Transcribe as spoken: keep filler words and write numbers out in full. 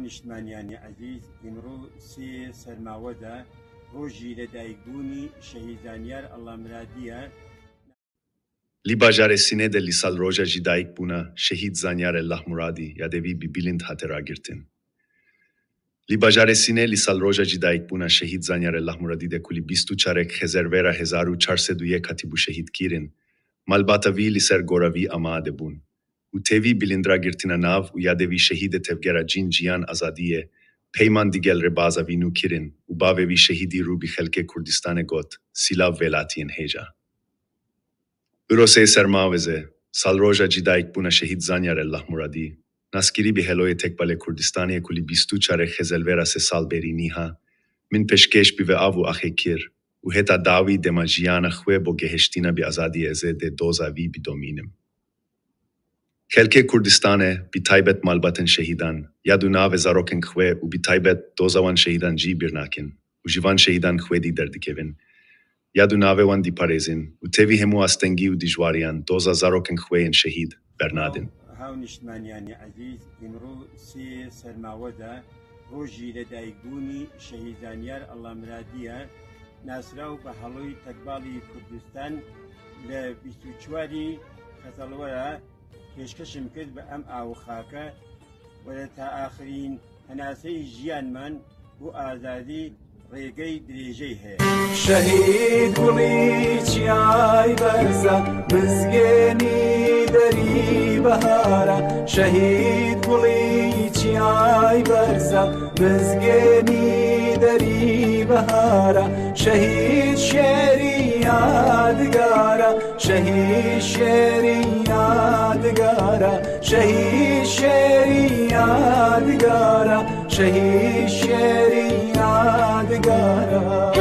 Niştmaniyanê ezîz, îmrû sê Sermawe de rojî li dayikbûnî şehîd Zanyar Allahmuradî ye. Li bajarê Sînê de li sal roja jî dayikbûna şehîd Zanyar Allahmuradî yadê wî bi bilind hate ragirtin. Li bajarê Sînê li sal roja jî dayikbûna şehîd Zanyar Allahmuradî de ku li bîst û çarek Xezervera hezar û çar sed û yek hatibû şehîdkirin, malbata wî li ser gora wî amade bûn û tevî bilindragirtina nav û yadê wî şehîdê tevgera Cîn Ciyan Azadiyê peyman digel rêbaza wî nû kirin û bavê wî şehîdî rû bi xelkê Kurdistanê got, Silav welatiyên hêja. Îro sê Sermawe ze, sal roja cî dayikbûna şehîd Zanyar Allahmuradî, naskirî bi Heloyê Tekbalê Kurdistanê ku li bîst û çarek Xezervera sê sal berî nîha, min pêşkêş bi vê av û axê kir û heta dawî dema jiyana xwe bo gehiştina bi azadiyê ez ê dê doza wî bidomînim. Xelkê Kurdistanê, bi taybet malbatên şehîdan, yad û navê zarokên xwe û bi taybet doza wan şehîdan jî bîr nakin û ji van şehîdan xwedî derdikevin. Yad û navê wan diparêzin û tevî hemû astengî û dijwariyan doza zarokên xwe yên şehîd bernadin. Haw niştmaniyanê ezîz, îmrû sê Sermawe de rojî li dayikbûnî şehîd Zanyar Allahmuradî ye. Nasraw bi Heloyê Tekbalê Kurdistan li bîst û çarî Xezervera pêşkêşim kir bi em av û xake were ta axirîn henaseyî jiyan man û azadî rêgey dirêjey heye. Şehîd Gulî çiyay berza mizgênî derî behara. Şehîd Gulî çiyay berza mizgênî derî behara. Şehîd şêrî yadgara. Şehîd şêrî yadgara. Şehîd şêrî yadgara. Şehîd şêrî yadgara.